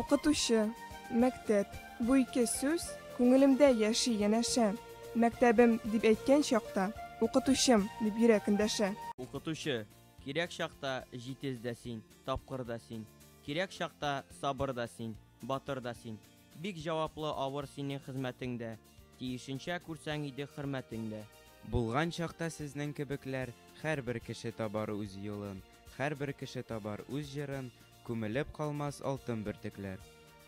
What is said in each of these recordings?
Укытучы, мәктәп, бу ике сүз күңелемдә яши янәшә. Мәктәбем дип әйткән чакта, укытучым дип йөрәк эндәшә. Укытучы, кирәк чакта җитез дә син, тапкыр да син. Кирәк чакта сабыр да син, батыр да син. Бик җаваплы авыр синең хезмәтең дә, тиешенчә күрсәң иде хөрмәтең дә. Булган чакта сезнең кебекләр, һәрбер кеше табар үз юлын, һәрбер кеше табар үз җырын, күмелеп калмас алтын бөртекләр.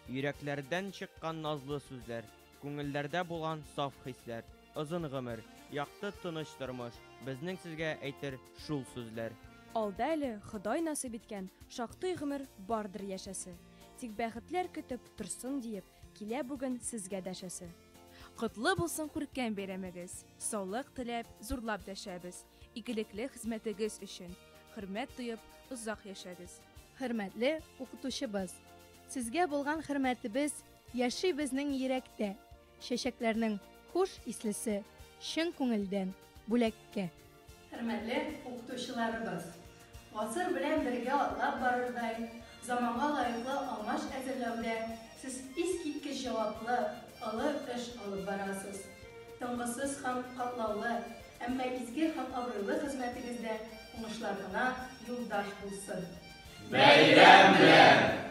Йөрәкләрдән чыккан назлы сүзләр, күңелләрдә булган саф хисләр, озын гомер, якты тыныч тормыш, безнең сезгә әйтер шул сүзләр. Алда әле Ходай насыйп иткән шактый гомер бардыр яшәсе. Тик бәхетләр көтеп торсын диеп, килә бүген сезгә дәшәсе. Котлы булсын күркәм бәйрәмегез, саулык теләп, зурлап дәшәбез. Игелекле хезмәтегез өчен, хөрмәт тоеп, озак яшәгез. Хөрмәтле укытучыбыз! Сезгә булган хөрмәтебез яши безнең йөрәктә. Чәчәкләрнең хуш ислесе чын күңелдән бүләккә. Хөрмәтле укытучыларыбыз! Гасыр белән бергә атлап барырдай, заманга лаеклы алмаш әзерләүдә сез искиткеч җаваплы, олы эш алып барасыз. Тынгысыз һәм катлаулы, әмма изге һәм абруйлы хезмәтегездә уңышлар гына юлдаш булсын! Бәйрәм белән!